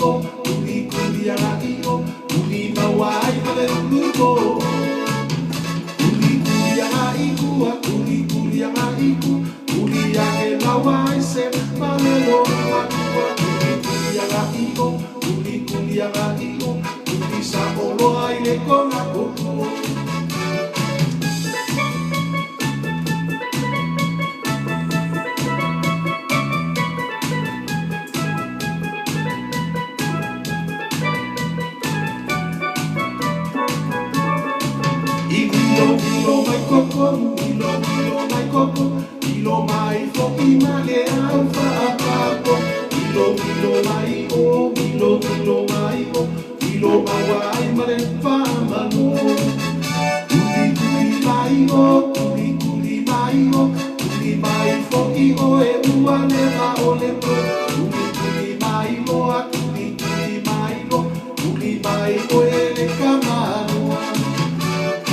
o, kuli kuli aga i o, kuli maua ai ma le ulupo. Kuli kuli aga i kua, kuli kuli aga i ku, kuli age laua ai se malelo makua. Kuli kuli aga i o, kuli kuli aga i o, kuli sa oloa i le kona koko. I milo milo mai koko, milo milo mai koko, milo mai fo'i ma le au fa'apako. Milo milo mai o, milo milo mai o, milo maua ai ma le fa'amalo. Kuli kuli mai o, kuli kuli mai o, kuli mai fo'i oe ua leva o le po. Kuli kuli mai loa, kuli kuli mai loa, kuli mai oe le kamaloa.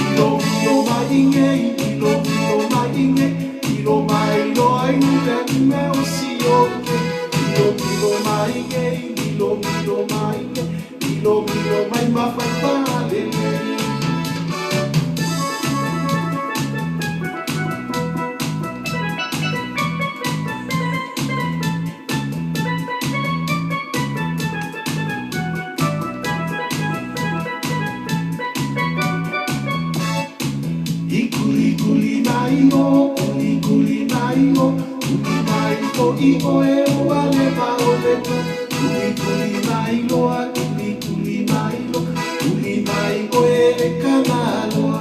Ilo milo mai igei, ilo milo mai igei, ilo mai loa i le mea o sioke. Ilo milo mai igei, ilo milo mai igei, ilo milo mai mafaipalelei. I kuli kuli mai o, kuli kuli mai o, kuli mai fo'i oe ua leva o le po. Kuli kuli mai loa, kuli kuli mai loa, kuli mai oe le kamaloa.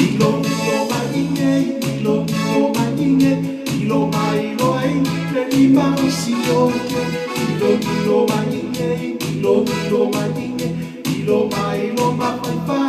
Ilo milo mai igei, ilo milo mai igei, ilo mai loa i le lima o sioke. Ilo milo mai igei, ilo milo mai igei, ilo mai loa mafaifalelei.